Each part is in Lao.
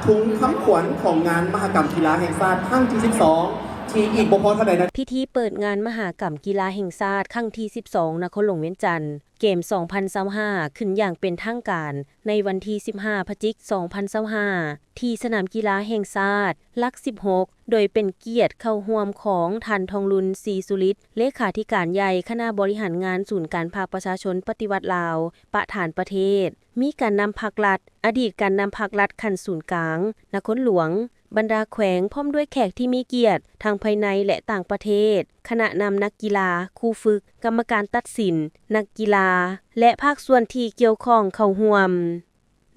ທຸງຄຳຂວັນຂອງງານມະຫະກຳກິລາແຫ່ງຊາດຄັ້ງທີສິບສອງ ທີ່ອີກບໍ່ພໍເທົ່າໃດນະ. ພິທີເປີດງານມະຫະກຳກິລາແຫ່ງຊາດຄັ້ງທີສິບສອງ ນະຄອນຫຼວງວຽງຈັນ ເກມສອງພັນຊາວຫ້າ ຂຶ້ນຢ່າງເປັນທາງການໃນວັນທີສິບຫ້າ ພະຈິກ ສອງພັນຊາວຫ້າ ທີ່ສະໜາມກິລາແຫ່ງຊາດ ຫຼັກສິບຫົກ ໂດຍເປັນກຽດເຂົ້າຮ່ວມຂອງທ່ານ ທອງລຸນ ສີສຸລິດ ເລຂາທິການໃຫຍ່ຄະນະບໍລິຫານງານສູນກາງພັກປະຊາຊົນປະຕິວັດລາວ ປະທານປະເທດ, ມີການນຳພັກລັດ, ອະດີດການນຳພັກລັດຂັ້ນສູນກາງ, ນະຄອນຫຼວງ, ບັນດາແຂວງ ພ້ອມດ້ວຍແຂກທີ່ມີກຽດທັງພາຍໃນ ແລະ ຕ່າງປະເທດ, ຄະນະນຳນັກກິລາ, ຄູຝຶກ, ກຳມະການຕັດສິນ, ນັກກິລາ ແລະ ພາກສ່ວນທີ່ກ່ຽວຂ້ອງເຂົ້າຮ່ວມ.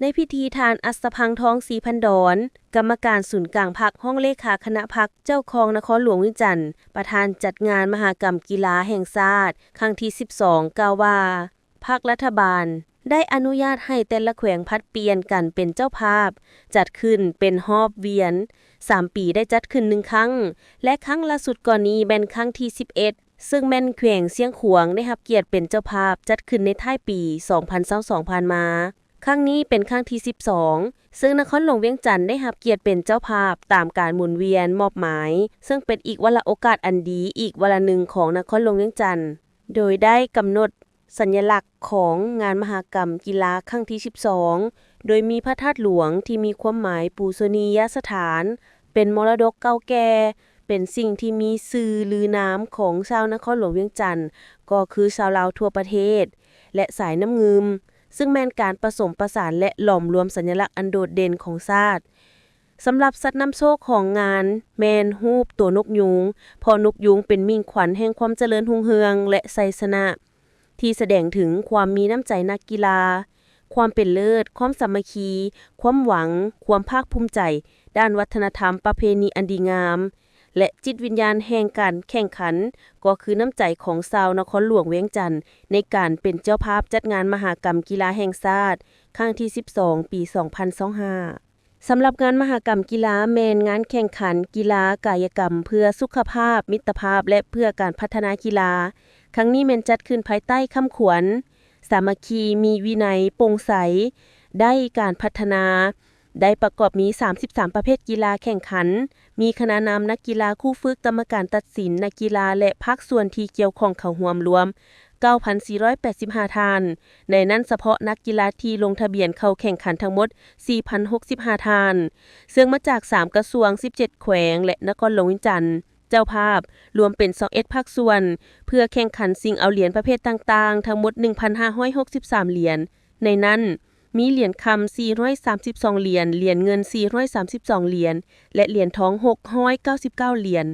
ໃນພິທີ ທ່ານ ອັດສະພັງທອງ ສີພັນດອນ ກຳມະການສູນກາງພັກ, ຮອງເລຂາຄະນະພັກ, ເຈົ້າຄອງນະຄອນຫຼວງວຽງຈັນ ປະທານຈັດງານມະຫະກຳກິລາແຫ່ງຊາດຄັ້ງທີສິບສອງ ກ່າວວ່າ ພັກລັດຖະບານໄດ້ອະນຸຍາດໃຫ້ແຕ່ລະແຂວງຜັດປ່ຽນກັນເປັນເຈົ້າພາບ, ຈັດຂຶ້ນເປັນຮອບວຽນ, ສາມປີໄດ້ຈັດຂຶ້ນໜຶ່ງຄັ້ງ ແລະ ຄັ້ງລ່າສຸດກ່ອນນີ້ແມ່ນຄັ້ງທີສິບເອັດ ເຊິ່ງແມ່ນແຂວງຊຽງຂວາງໄດ້ຮັບກຽດເປັນເຈົ້າພາບ ຈັດຂຶ້ນໃນທ້າຍປີສອງພັນຊາວສອງຜ່ານມາ. ຄັ້ງນີ້ເປັນຄັ້ງທີສິບສອງ ເຊິ່ງນະຄອນຫຼວງວຽງຈັນໄດ້ຮັບກຽດເປັນເຈົ້າພາບຕາມການໝູນວຽນມອບໝາຍ, ເຊິ່ງເປັນອີກວາລະໂອກາດອັນດີອີກວາລະໜຶ່ງຂອງນະຄອນຫຼວງວຽງຈັນ, ໂດຍໄດ້ກຳນົດ ສັນຍະລັກຂອງງານມະຫະກຳກິລາຄັ້ງທີສິບສອງ ໂດຍມີພະທາດຫຼວງທີ່ມີຄວາມໝາຍປູຊະນີຍະສະຖານ, ເປັນມໍລະດົກເກົ່າແກ່, ເປັນສິ່ງທີ່ມີຊື່ລືນາມຂອງຊາວນະຄອນຫຼວງວຽງຈັນ ກໍຄືຊາວລາວທົ່ວປະເທດ ແລະ ສາຍນ້ຳງື່ມ, ຊຶ່ງແມ່ນການປະສົມປະສານ ແລະ ຫຼອມລວມສັນຍະລັກອັນໂດດເດັ່ນຂອງຊາດ. ສຳລັບສັດນຳໂຊກຂອງງານແມ່ນຮູບໂຕນົກຍູງ, ເພາະນົກຍູງເປັນໝິ່ງຂວັນແຫ່ງຄວາມຈະເລີນຮຸ່ງເຮືອງ ແລະ ໄຊຊະນະ. ທີ່ສະແດງເຖິງຄວາມມີນ້ຳໃຈນັກກິລາ, ຄວາມເປັນເລີດ, ຄວາມສາມັກຄີ, ຄວາມຫວັງ, ຄວາມພາກພູມໃຈດ້ານວັດທະນະທຳປະເພນີອັນດີງາມ ແລະ ຈິດວິນຍານແຫ່ງການແຂ່ງຂັນ, ກໍຄືນ້ຳໃຈຂອງຊາວນະຄອນຫຼວງວຽງຈັນໃນການເປັນເຈົ້າພາບຈັດງານມະຫະກຳກິລາແຫ່ງຊາດຄັ້ງທີສິບສອງ ປີສອງພັນຊາວຫ້າ. ສຳລັບງານມະຫະກຳກິລາແມ່ນງານແຂ່ງຂັນກິລາກາຍະກຳເພື່ອສຸຂະພາບ, ມິດຕະພາບ ແລະ ເພື່ອການພັດທະນາກິລາ. ຄັ້ງນີ້ແມ່ນຈັດຂຶ້ນພາຍໃຕ້ຄຳຂວັນ ສາມັກຄີ, ມີວິໄນ, ໂປ່ງໃສ, ໄດ້ການພັດທະນາ. ໄດ້ປະກອບມີສາມສິບສາມປະເພດກິລາແຂ່ງຂັນ, ມີຄະນະນຳ, ນັກກິລາ, ຄູຝຶກ, ກຳມະການຕັດສິນ, ນັກກິລາ ແລະ ພາກສ່ວນທີ່ກ່ຽວຂ້ອງເຂົ້າຮ່ວມລວມ ເກົ້າພັນສີ່ຮ້ອຍແປດສິບຫ້າທ່ານ, ໃນນັ້ນສະເພາະນັກກິລາທີ່ລົງທະບຽນເຂົ້າແຂ່ງຂັນທັງໝົດ ສີ່ພັນຫົກສິບຫ້າທ່ານ, ເຊິ່ງມາຈາກສາມກະຊວງ, ສິບເຈັດແຂວງ ແລະ ນະຄອນຫຼວງວຽງຈັນ ເຈົ້າພາບ, ລວມເປັນຊາວເອັດພາກສ່ວນ, ເພື່ອແຂ່ງຂັນຊິງເອົາຫຼຽນປະເພດຕ່າງໆ ທັງໝົດ ໜຶ່ງພັນຫ້າຮ້ອຍຫົກສິບສາມຫຼຽນ, ໃນນັ້ນ ມີຫຼຽນຄຳ ສີ່ຮ້ອຍສາມສິບສອງຫຼຽນ, ຫຼຽນເງິນ ສີ່ຮ້ອຍສາມສິບສອງຫຼຽນ ແລະ ຫຼຽນທອງ ຫົກຮ້ອຍເກົ້າສິບເກົ້າຫຼຽນ.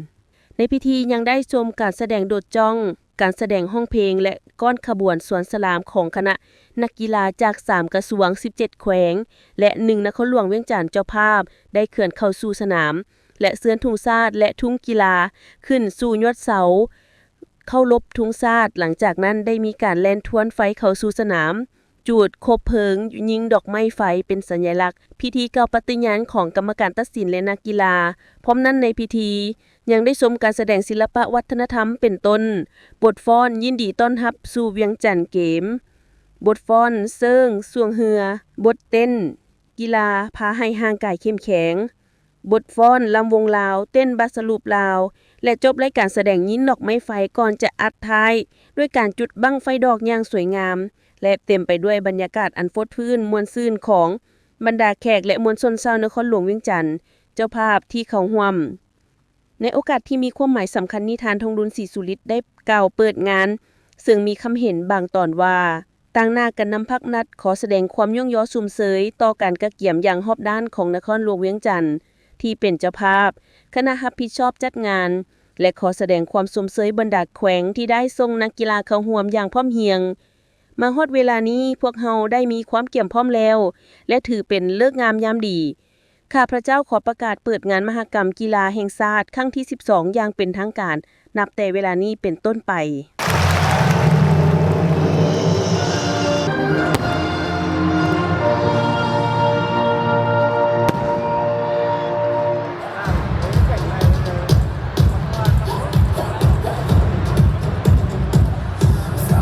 ໃນພິທີຍັງໄດ້ຊົມການສະແດງໂດດຈ້ອງ, ການສະແດງຮ້ອງເພງ ແລະ ກ້ອນຂະບວນສວນສະຫຼາມຂອງຄະນະນັກກິລາຈາກສາມກະຊວງ, ສິບເຈັດແຂວງ ແລະ ໜຶ່ງນະຄອນຫຼວງວຽງຈັນເຈົ້າພາບ ໄດ້ເຄື່ອນເຂົ້າສູ່ສະໜາມ ແລະ ເຊີນທຸງຊາດ ແລະ ທຸງກິລາຂຶ້ນສູ່ຍອດເສົາເຄົາລົບທຸງຊາດ. ຫຼັງຈາກນັ້ນໄດ້ມີການແລ່ນທວນໄຟເຂົ້າສູ່ສະໜາມ, ຈູດຄົບເພີງ, ຍິງດອກໄມ້ໄຟເປັນສັນຍະລັກ, ພິທີກ່າວປະຕິຍານຂອງກຳມະການຕັດສິນ ແລະ ນັກກິລາ. ພ້ອມນັ້ນໃນພິທີຍັງໄດ້ຊົມການສະແດງສິລະປະວັດທະນະທຳ ເປັນຕົ້ນ ບົດຟ້ອນຍິນດີຕ້ອນຮັບສູ່ວຽງຈັນເກມ, ບົດຟ້ອນເຊີງຊ່ວງເຮືອ, ບົດເຕັ້ນກິລາພາໃຫ້ຮ່າງກາຍເຂັ້ມແຂງ, ບົດຟ້ອນລຳວົງລາວ, ເຕັ້ນບາດສະຫຼຸບລາວ ແລະ ຈົບລາຍການສະແດງຍິງດອກໄມ້ໄຟ ກ່ອນຈະອັດທ້າຍດ້ວຍການຈຸດບັ້ງໄຟດອກຢ່າງສວຍງາມ ແລະ ເຕັມໄປດ້ວຍບັນຍາກາດອັນຟົດຟື້ນມ່ວນຊື່ນຂອງບັນດາແຂກ ແລະ ມວນຊົນຊາວນະຄອນຫຼວງວຽງຈັນ ເຈົ້າພາບທີ່ເຂົ້າຮ່ວມ. ໃນໂອກາດທີ່ມີຄວາມໝາຍສຳຄັນນີ້, ທ່ານ ທອງລຸນ ສີສຸລິດ ໄດ້ກ່າວເປີດງານ, ເຊິ່ງມີຄຳເຫັນບາງຕອນວ່າ ຕາງໜ້າການນຳພັກລັດ ຂໍສະແດງຄວາມຍ້ອງຍໍຊົມເຊີຍຕໍ່ການກະກຽມຢ່າງຮອບດ້ານຂອງນະຄອນຫຼວງວຽງຈັນ ທີ່ເປັນເຈົ້າພາບ, ຄະນະຮັບຜິດຊອບຈັດງານ ແລະ ຂໍສະແດງຄວາມຊົມເຊີຍບັນດາແຂວງທີ່ໄດ້ສົ່ງນັກກິລາເຂົ້າຮ່ວມຢ່າງພ້ອມພຽງ. ມາຮອດເວລານີ້, ພວກເຮົາໄດ້ມີຄວາມກຽມພ້ອມແລ້ວ ແລະ ຖືເປັນເລີກງາມຍາມດີ. ຂ້າພະເຈົ້າຂໍປະກາດເປີດງານມະຫະກຳກິລາແຫ່ງຊາດຄັ້ງທີສິບສອງຢ່າງເປັນທາງການ ນັບແຕ່ເວລານີ້ເປັນຕົ້ນໄປ.